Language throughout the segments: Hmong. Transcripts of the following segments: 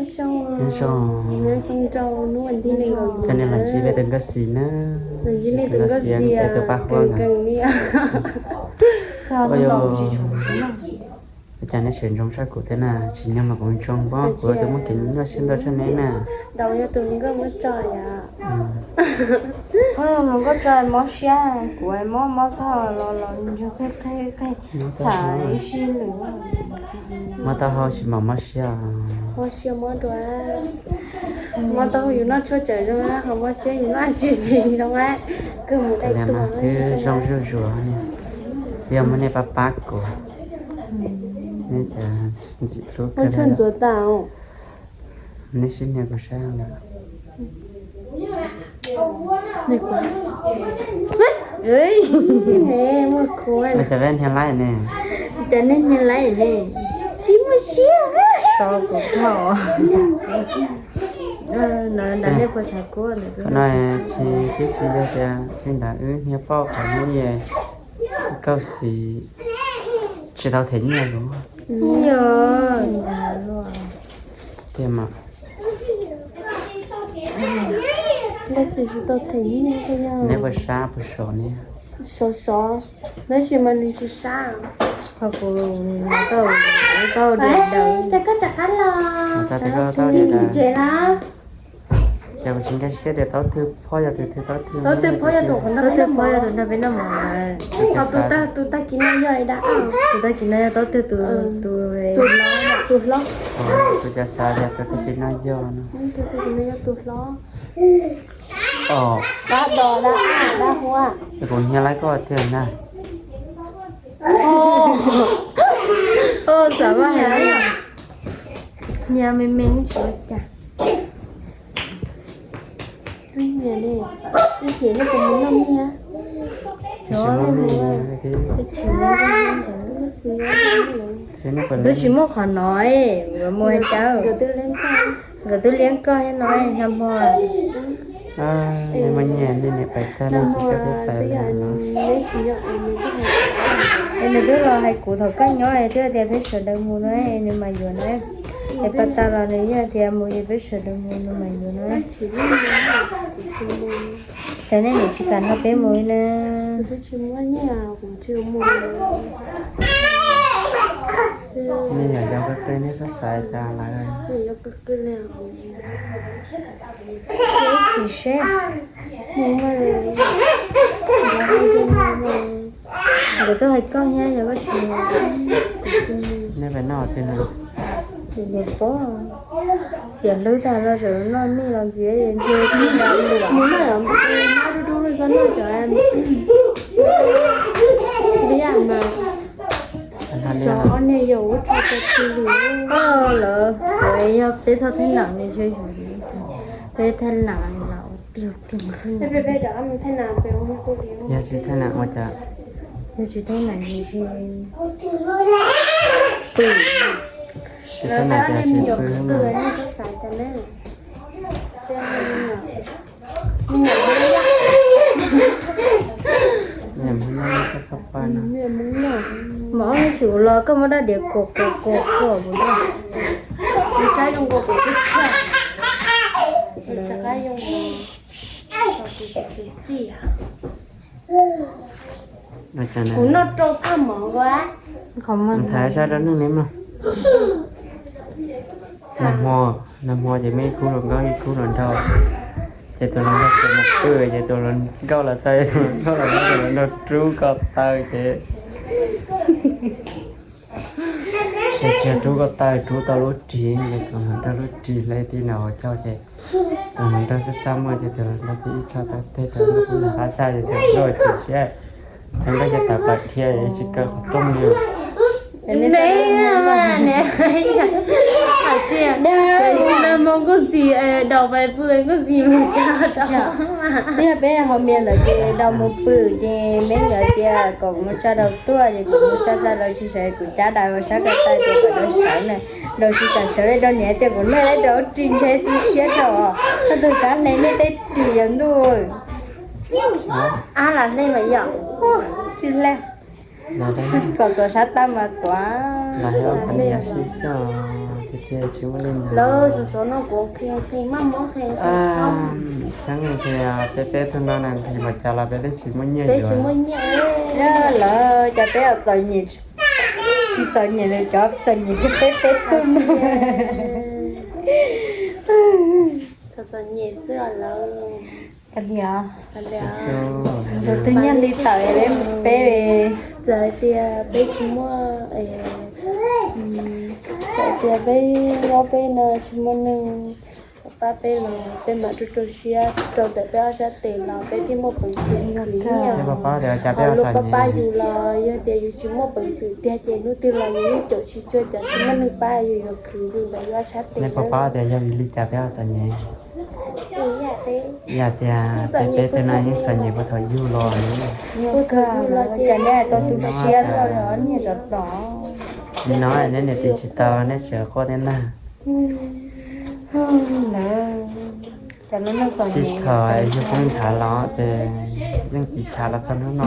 Nyob zoo, cov nej los ntsib peb tus nkauj Xis na, tus nkauj Xis es tus pab huab ntawd. Ua cas neb tseem ntsoov tshaj kuv thiab na, tsis nyob mas kuv ntsoov pob, kuv tus muaj kev nyuaj siab ntau tshaj neb na. Nkauj tso mob siab, kuv mob mob tau los los ntsog qeej qeej, txham ib sij lwm. Mob taub hau tsis mam mob siab. Mob siab mob dua, mob taub hau yus noj tshuaj tseem zoo, ho mob siab yus noj siab tsis zoo. Kawg mus dai tuag. Twb zoo zuj zus ne, yog muaj nej pab pab kuv, nej cas ntxim hlub kawg. Tshuaj ntxuav tas, nej sib hnia kuv saib ntawd. Cov peb hnia laib ne. Cov nej hnia laib ne. Tsis muaj siab. So kuv dhau. Qhov no tsis, twb tsis yog tias li ntawd, wb hnia pauj qhov hnub Nkauj Xis tsis tau them nyiaj los. Tiag mas. Neb puas sab puas sov ne? Sov sov, tab sis mas nws tsis sab. Ho kuv tau, tau, cas koj rov qab los? Tau, tau, tau, tau. Ces kuv tsis nkag siab tias taub twg phob yog tus twg taub twg. Taub twg phob yog tus qhov nrog peb noj mov. Tus tag kis no yog li dab, tus tag kis no yog taub twg tus, tus hlob. Kuv cas xav tias tus tag kis no yog no. Tus tag kis no yog tus hlob. Os, dab do dab, dab huab. Kuv hnia laib koj tiag na. Os, xav vaj heev. Hnia me me tsis ua cas. Ib chim nej puas mus noj miv? Twb tsis muaj qhov no, nkawd mus cas, nkawd twb liab koj thiab no, nag hmo. Muaj nyiaj li niam pais tag nws tsis coj peb pais li no. Es nws twb los hais kuv thaum koj nyob twb tias peb sawv daws mus no, nws mas yuav no. Es pas tas los nws yeej tias mus es peb sawv daws mus, nws mas yuav no. Ces nej niam tsis kam nrog peb mus li na. Nej yam yau qw qw nej txhob xav cas lawm. Tsis seb. Nkawd twb hais koj thiab yog koj tsis, nej pais noj twg no? Pob, xiam hlwb tag los tseem noj mij los ntxiv ntshe twb da lua. Mus noj os, noj dub dub xwb noj cov li yam mas xyov ob niag yau ua tso tso tsi li. Lawv, lawv yog peb txhob thaij nam li, peb thaij nam los tiag tiag. Yog tsis thaij nam ua cas? Yog tsis thaij nam ces tsis pw. Tsis thaij nam ces tsis pw. Niam hmoob nyob txhob txhob pab no. Mov ob tsis ua los koj muab dab diav kuam kuam kuam kuam kuv. Saib zoo nkaus kuv twb thiaj rov qab yoo xi xi. Kuv noj rau thaj mov nkaus. Nthav zaj rau neeg ne mog. Nag hmo, nag hmo ces muaj ib khub hluas nkauj ib khub hluas nraug, ces tus hluas nraug tseem mus pw ces tus hluas nkauj los txog, tus hluas nkauj los nrog tus hluas nraug rub ko taw ces ces tsis yog rub ko taw, rub tau lub ris, ces tus hluas nraug lub ris hle tib nram hauv caug ces tus hluas nraug xab xab muaj ces tus hluas nraug thiaj ib tshab tau teg rau lub qub nram qab txaj ces tus hluas nraug chim siab, tus hluas nraug ces tawm plaws dhia tsis kaw qhov rooj li. Neb, ces Nkauj Xis daus pais pw, Nkauj Xis mus tsa daus. Twb yog peb ho mias ntawd ces daus mus pw ces me nkawd tias kom kuv mus tsa daus tuaj ces kuv mus tsa tsa daus tsis sawv, kuv cab daus sab ko taw ces kom daus sawv na. Daus tsis kam sawv li, daus niam tias kuv noj ib daus ris ntshe xi siab rau os, txhob tus kab hle nej tej ris yog ntuj. Ab, lam hle mas yom. Tsis hle. Kom tuav sab tawb mas tuav. Sib xyoj ces Ces tsis muaj li ntawd. Lawv sov sov no kuv qhia qhia maj mob qhia. Txheeb tias peb peb tug no na nqhis npaum cas los peb twb tsis muaj nyiaj yuav. Peb tsis muaj nyiaj. Lawv cas peb txom nyem, tsis txom nyem li cov txom nyem kiag peb peb tug no. Txom txom nyem xwb lawm. Tus twg nyiaj li tawm peb. Txawm hais tias peb tsis muaj, txawm hais tias peb nyob peb no tsis muaj neeg pab peb los peb mam rau rau siab rau ntawm peb ob sab tes los peb thiaj muaj peev xwm khwv nyiaj. Ho lub pab pab yus los yog tias yus tsis muaj peev xwm tiag ces hnub twg los yus yeej caum tsis cuag cov tsis muaj neeg pab yus yuav khwv yus ntawm yus ob sab tes. Nej puas paub tias yog vim li cas peb ho txom nyem? Yog tias peb peb tug no yeej txom nyem puag thaum yug los. Cas nej tau tu siab loj li niag tsov tom. Li no nej niam txiv tsis tau nej tsis quaj thiab na. Txij thaum yug poob ntshav los ces yeej tiv tshav los txog hnub no.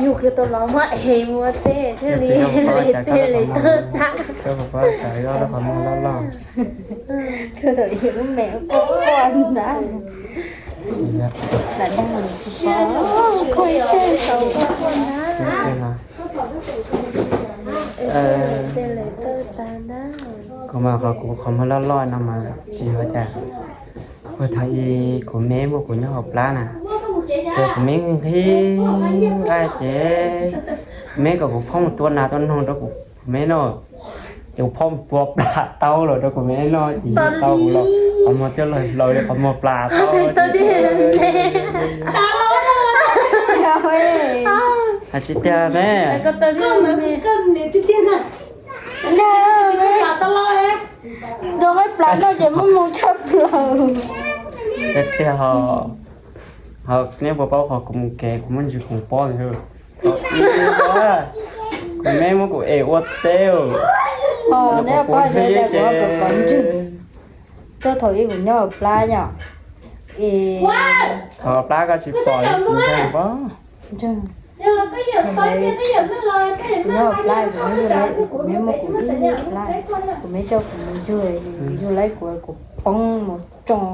Yus kiag tau los muab es muab teb thiaj li le teb le tawg tag. Koj puas paub tau ib ob lub qhov muag loj loj? Koj tau ib lub me quaj quaj ntag. Lam dag kuv paub, koj ib teg tau quaj quaj ntag. Kuv mas qhov kuv qhov muag loj loj no mas tsis ua cas. Puag thaum ub kuv me muab kuv nyob hauv plab na, ces kuv me nqhis nqhis nqaij ces kuv me kom kuv phob mus tua nas tua noog rau kuv me no, ces kuv phob mus tua plas taub los rau kuv me no ces tau kuv los qhov muag thiaj laus li qhov muag plas taub. Hais tsis tiag me. Tua me plas no ces muab mus tshaj plaws. Tiag tiag ho, ho neb puas paub qhov kuv mus kev kuv muab ntsis khoom pob ntawd. Kuv me muab kuv ev ua teb. Neb paub tias kuv ua kom ntseeg. Tuaj thaum ub kuv nyob hauv plab yom. Thaum plab koj tsis pom ntseeg pob. Kuv nyob hauv plab kuv me muab kuv ib plab, kuv me coj kuv mus yug, yug lawm kuv, kuv poob mus tsoo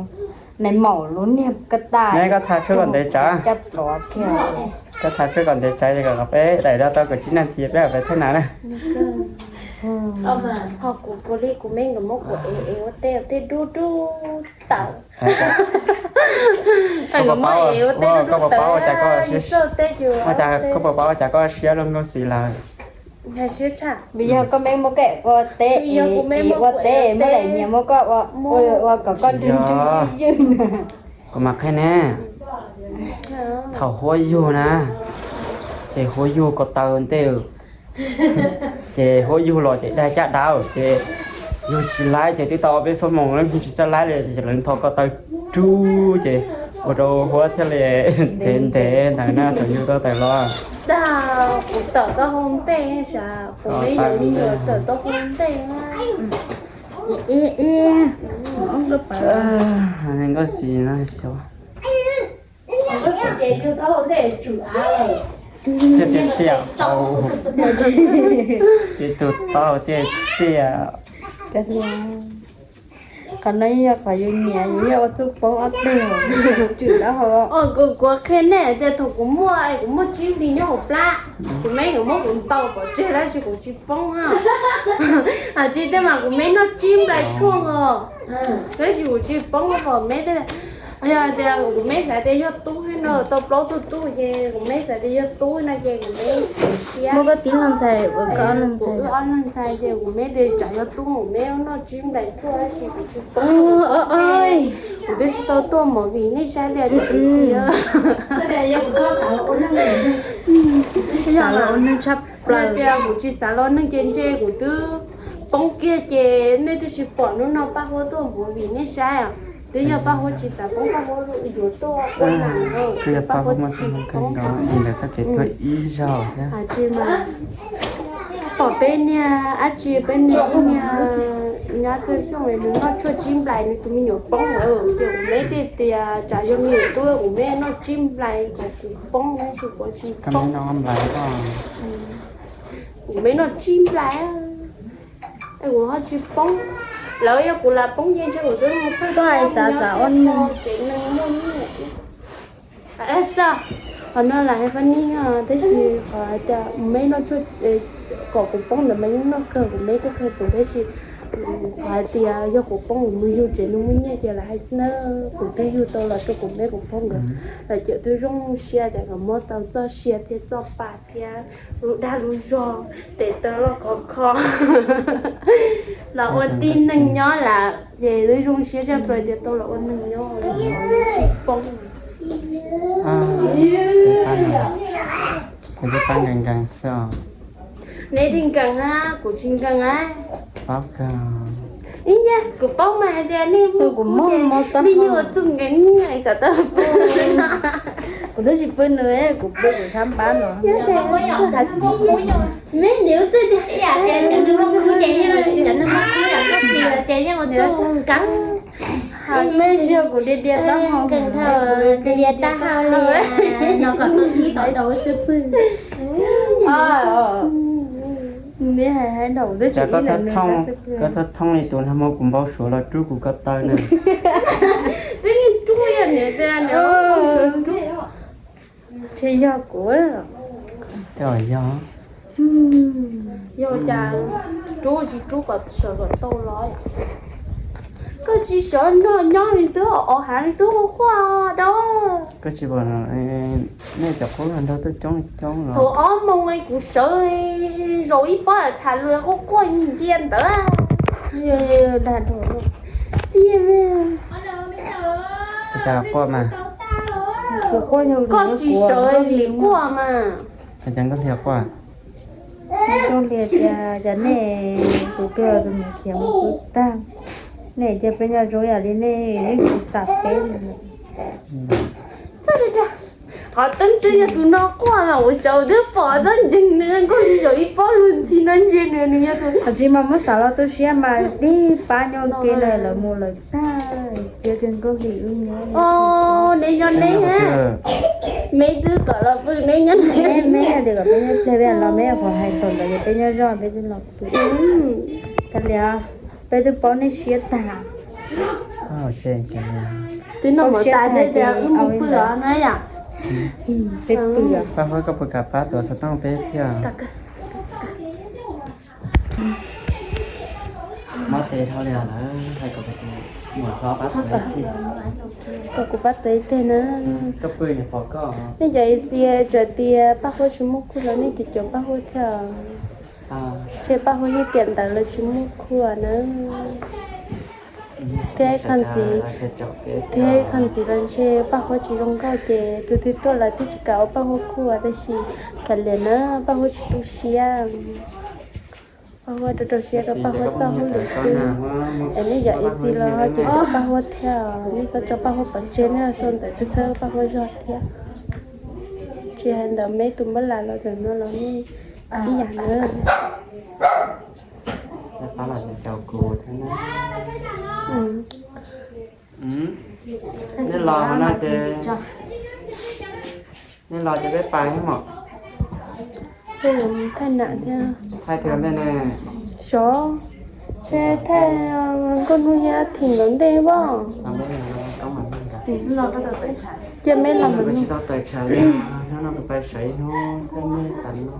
nais maum lub niag kab tas. Neb koj tha tshuaj kom ntev tsawv. Caj plov kiag. Koj tha tshuaj kom ntev tsawv es kom peb daim rau tau kaum tsib nas this peb peb thaj nas na. Ho kuv kuv li kuv me nkawd muab kuv ev ev ua teb ua teb dub dub tawm. Koj puas paub, koj puas paub ua cas koj, koj puas paub ua cas koj siab luaj nkauj xis lawm? Vim yog koj me muab koj ua teb, ua teb muab daim nyias muab koj ua kom koj nrwg nrwg ywj. Kuv mam qhia ne, thaum huab yug na, ces huab yug ko taw ntej, ces huab yug los ces daig caj dab ces yug tsis laib ces twb tau ob peb xuab moos lawv tsis txawj laib li ces lawv nthos ko taw rub ces ua rau huab thiaj li ntev ntev ntawd na thaum yug tau tawm los. Dag, kuv tawm tau hauv ntej sav, kuv me nyuam tawm tau hauv ntej. Nkauj xis no xyov. Tiaj tiaj tiaj, ces tus tau tiaj tiaj. Qhov no yog qhov yus nyiam, yus yog ua txuj poob ob teg, tswm dab hau. Kuv kuv qhia nej tias thaum kuv muaj, kuv muaj tsib npis nyob hauv plab, kuv me nkawd muab kuv ntaus pov tseg tab sis kuv tsis poob na. Hais tsis tias mas kuv me noj tsib nplai tshuaj os, tab sis kuv tsis poob os me. Yog tias kuv me xav tias yog tub no tau plaub tug tub ces kuv me xav tias yog tub no ces kuv me siab. Muab koj tib leeg ntxhais, kuv wb ob leeg ntxhais ces kuv me tias tsam yog tub kuv me noj tsib nplai tshuaj tab sis kuv tsis tau, kuv twb tsis tau tuaj movie nej saib li. Xav los ua neeg tshaj plaws tias kuv tsis xav los neeg ces ntshe kuv twb poob kiag ces nej twb tsis pom hnub no Paj Huab tuaj movie nej saib os. Twb yog Paj Huab tsis xav poob, Paj Huab yuav tuaj ua nas, twb yog Paj Huab tsis poob. Ntawd txoj kev tuag ib zaug thiab. Tsis mas pom peb niag dab tsi, peb niag ib niag Nyab txog xyoo nws noj tshuaj tsib nplais nws tus me nyuam poob lawm, ces kuv me thiaj tias tsam yog me nyuam tub kuv me noj tsib nplais kom kuv poob tab sis kuv tsis poob. Kuv me noj tsib nplais, kuv ho tsis poob. Lawv yog kuv lam poob ces ntshe kuv twb mus thawj txav txav ua neeg, tsev neeg muaj nyiaj. Xwb, qhov no lam hais funny no tab sis qhov tias me noj tshuaj kom kuv poob ntawd mas yeej noj kawg, kuv me twb qhia kuv tab sis qhov hais tias yog kuv poob kuv mus yug tsev neeg muaj nyiaj ces lam hais xwb na, kuv twb yug tau los rau kuv me kuv poob nkawd, lawv cawm twb zoo siab tias nkawd muab tau txoj sia thiab txoj pa thiab lub dag lub zog, tes taw loj khov kho los ua tib neeg nyob lawm ces twb zoo siab zaj plaws tias tau los ua neeg nyob tsis poob. Kuv twb pab nkees nkees xwb os. Neb thiaj nkees na, kuv tsis nkees na. Paub kawg. Ib yam kuv paub mas hais tias nej muaj kuv, nej yeej ua txuj nkees kom tau. Kuv twb tsis pw nws, kuv pw kuv sab npab no. Neb niam txawj tias cov neeg muaj kuv ces yeej, cov neeg muaj kuv yam koj txiv ces yeej ua txuj nkees. Nej tsis yog kuv diag diag taub hau, diag diag taub hau li no kom ib tau daus xwb pwg. Neb hais hais nraum twb tsis ib ntawm nws sab xwb pwg. Koj thov thoob li tus nag hmo kuv npau suav los rub kuv ko taw na. Twb yeej rub yog niam tias niam rub. Ntshe yog kuv. Yog, yog cas rub tsis rub kom sawv kom tau los. Koj tsis sawv nrog nyob li twb o hav li twb quaj quaj da. Koj tsis pom nej cov qub nrog tuaj coob coob los. Thaum ob moos kuv sawv zaum ib pob tham lus quaj quaj ntsia ntawd. Dag rau tiag. Cas quaj mas? Koj tsis sawv li quaj mas. Cas Nkauj Hli quaj? Nkauj Hli tias cas nej tus twg tus niam khiav mus pw tag, nej cia peb nyob zoo yam li nej yeej tsis xav peb li. Qhov teeb twg yog tus no quaj mas ua tsaus twb pom txob ntseeg nws Nkauj Hli zaum ib pob lug ntxhi no ntsia nws, nws yog tus. Qhov tsis mas muab xav los tu siab mas tib pab nyob ke lawm, lawv mus lawm tag, cia kiag Nkauj Hli wb nyob. Neb nyob neb, me twb kom los pw neb nyob neb. Me tias kom peb nyob pliag peb los, me qhov hais thaum ntawd ces peb nyob zoj peb twb los pw. Kav liam, peb twb paub nej siab tag. Twb noj mov tas peb tias wb mus pw os no yom. Peb pw os. Paj Huab koj puas kam pab tuav xov tooj peb thiab? Mob tes dhau li lawm, hais kom kuv pab tuav ib teg na. Nej cov ib xia txawm tias Paj Huab tsis muaj khuj los nej cov caum Paj Huab thiab. Ntshe Paj Huab yeej tiam ntawd los tsis muaj khuj na. Thiab qhov ntxiv, thiab qhov ntxiv los ntshe Paj Huab tsis zoo nkauj ces tus twg tuaj los twb tsis kam ua Paj Huab khuj, tab sis kav liam na, Paj Huab tsis tu siab. Paj Huab rau rau siab rau Paj Huab txoj hauj lwm xwb. Es nej cov ib xia los ces Paj Huab thiab, nej txhob tso Paj Huab pov tseg, nej sau ntawv txhawb txhawb Paj Huab zog thiab. Tsis hais ntawd me tus npab las los ntawm no los nej ib yam na. Nej los no ces, nej los ces peb pais mom. Peb yuav mus thaij nam thiab. Thaij twg ntej ne? Xyov, seb thaij Nkauj Hnub thiab Thim nkawd ntej pob. Cia peb los mas tsis tau tawm tsam li, hnub no kuv pais sawv ib hnub thaij nej tas no.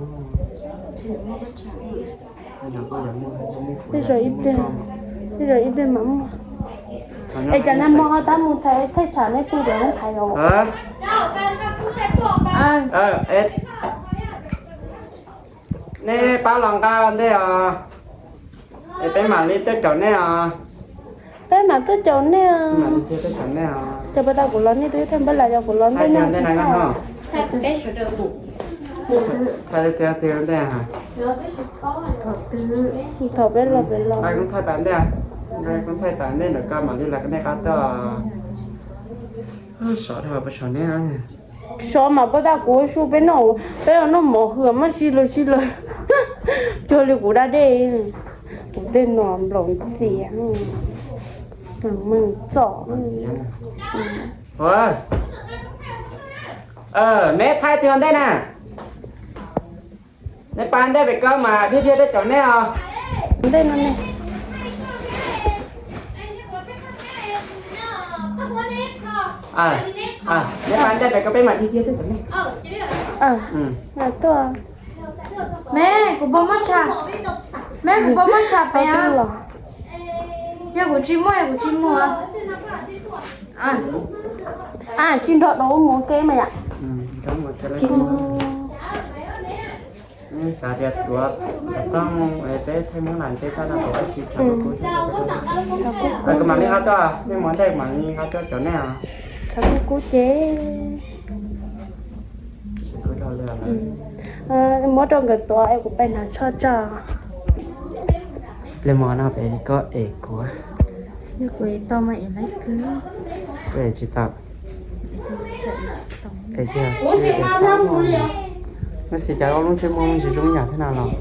Tej zaum ib pliag, tej zaum ib pliag mam muaj. Es cov nag hmo ho tab mus thaij tsham nej pw tias muab thaiv os. Nej pab los nqa ntej os, es peb mam li tuaj caum nej os. Peb mam tuaj caum nej os. Ces puas tau kuv los nej twb thaij npab las, yog kuv los nej thaij. Thaum peb los peb los. Koob thaij tas ntej, koob thaij tas ntej ntawm koj mam li los nej qab tuaj. Sov dhau pas saum nej. Sov mas puas tau kuv ua su peb noj, peb los noj mov hwm maj si lawm si lawm. Cuag li kuv da dej. Tej no nplaum ntxias, meej txom. Ua, me thaij twg ua ntej na? Nej pab ntej pem ko mas dhia dhia tej cov nej os. Ntej no ne. Nej pab ntej pem ko peb mas dhia dhia tej cov nej. Tuaj. Me, kuv puas muaj tshaj? Me, kuv puas muaj tshaj pem? Yog kuv tsis muaj, yog kuv tsis muaj. Tsis nrog rau ub mus ke mas yom. Xav tias tuav xov tooj peb thaij Hmoob Las ntse toj no kuv ua si tshaj kuv. Kuv mam li nqa tuaj, nej mus ntej mam li nqa tuaj cov nej os. Tshaj kuv kub ces. Muab rau nkawd tuav es kuv pais hnav tsho tso. Ple mov no pem ko es kuv. Yog kuv es tau mas es laiv kawg. Kuv es tsis tau. Es tiag, npaj xis cas lub ntsej muag ntsis zoo yam thiab no los?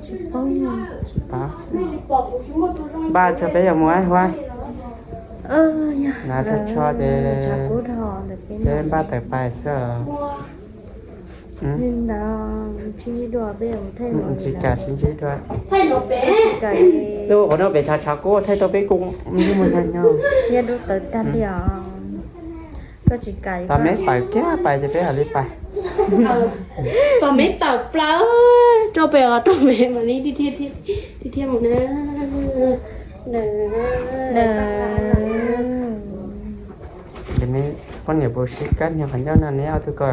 Tsis paub. Npaj tso peb yuav mus ib huab. Hnav tsho tsho ces peb npaj tawm pais xwb. Li ntawd, sib ntsib dua peb mus thaij. Tsis kam sib ntsib dua. Thaij no pem. Lub qhov no pem tshav tshav kub thaij tau peb kub ntsej muag nyob nyob. Yog dub tawv tag li os. Koj tsis kam. Tom me tawm kiag pais ces peb mam li pais. Tom me tawm plaws rau pem os, rau pem mam li dhia dhia mus na. Ces neb poj niam puas sib kab hnia qhov ncauj no neb ob tug ko?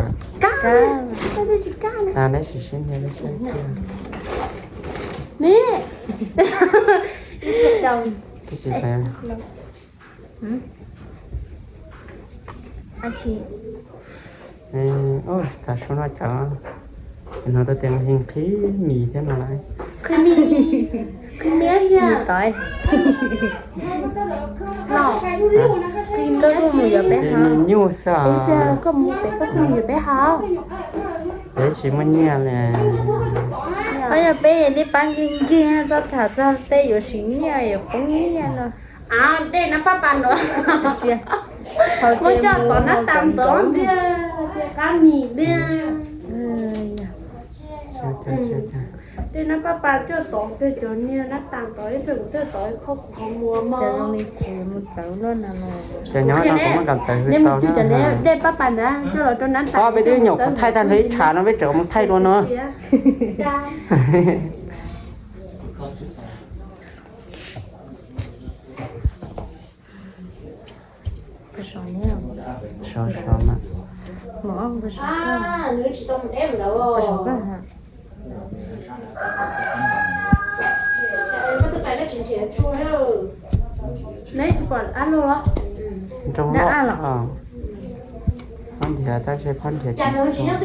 Neb sim sib hnia neb saib tiag. Neb. Tab sis tas su no cov no tau tias nqhis mis thiab no lawm. Nqhis mis, nqhis mis, nqhis mis tod. Koj mus yuav peb haus. Nyuj xwb os. Koj mus pem koj mus yuav peb haus. Peb tsis muaj nyiaj li. Koj yog peb li pab nkig nkig txoj tham txog tej yuav siv nyiaj yuav poob nyiaj no. Dej nab paj pas no. Muab coj tod nab tas ntxov ntiag, qab mis ntiag. Dej nab paj pas coj tod ntiag, cov niag nab tas tod ib pliag kuv thiaj tod ib qho kuv qhov muag mog. Ces nyob no kuv muab kam tawv hwv tau na. Dej paj pas ntawd coj los rau nab tas. Peb twb nyuam qhuav thaij tag nrho ib tshav no peb tseem mus thaij dua no. Sov sov mas. Neb tsis pom ab lug los? Nroo loj. Phab nrhiav tab sis phab nrhiav tsis txog.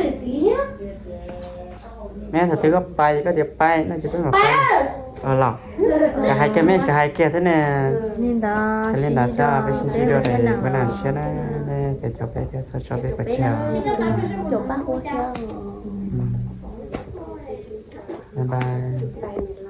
Neb thaum twg koj pais koj tias pais no ces peb mam pais los. Tsis hais kiag, mej tsis hais kiag thiab ne. Li ntawd xwb, peb sib ntsib dua peb na siab na. Cov cov peb thiab txhob tso peb pais tseg. Bye bye.